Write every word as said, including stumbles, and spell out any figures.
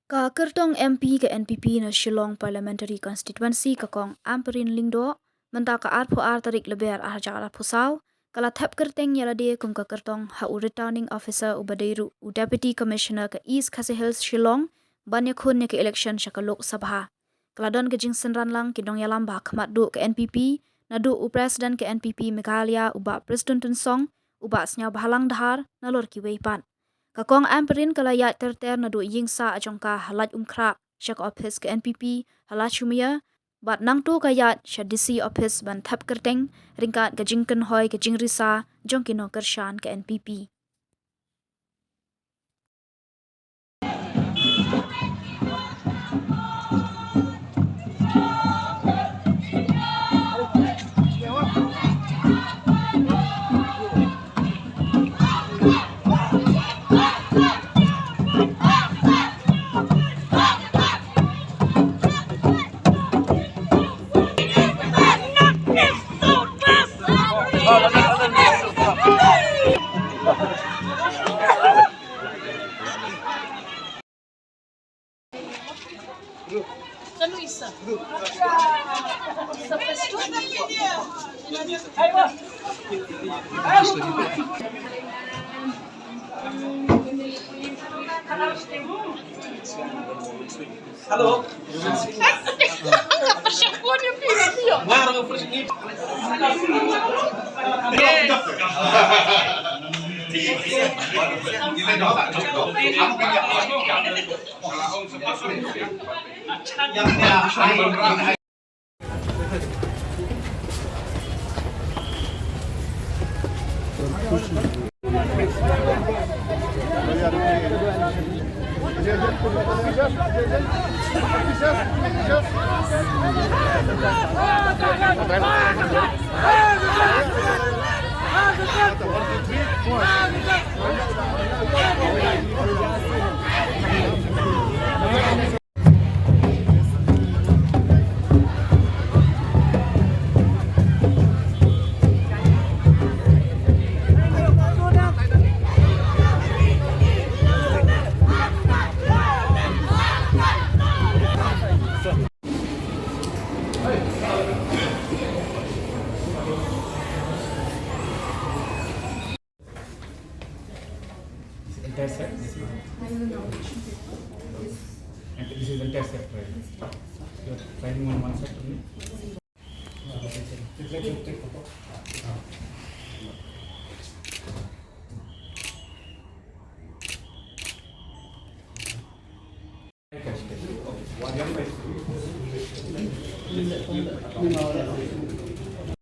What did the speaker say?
Ka kyrtong M P ka N P P na Shillong Parliamentary Constituency, ka Kong Ampareen Lyngdoh, mynta ka arphew ar tarik Lber arhajar arphew saw, ka la thep kyrteng ïa lade kum ka kyrtong ha u Returning Officer uba dei ruh u Deputy Commissioner ka East Khasi Hills Shillong, ban ïakhun ïa ka election sha ka Lok Sabha. Ka la don ka jingsynran lang ki nongïalam ba khmat duh ka N P P, naduh u President ka N P P Meghalaya u Bah Prestone Tynsong, u Bah Sniawbhalang Dhar, nalor kiwei pat. Ka Kong Ampareen ka la ïaid ter ter naduh ïing sah jong ka ha Laitumkhrah sha ka ophis ka N P P ha Lashimer, bad nangta ka ïaid sha D C ophis ban thep kyrteng, ryngkat ka jingkynhoi ka jingrisa jong ki nongkyrshan ka N P P. Hello. Entire set, this one. And this is entire set, right? You're signing on one side only?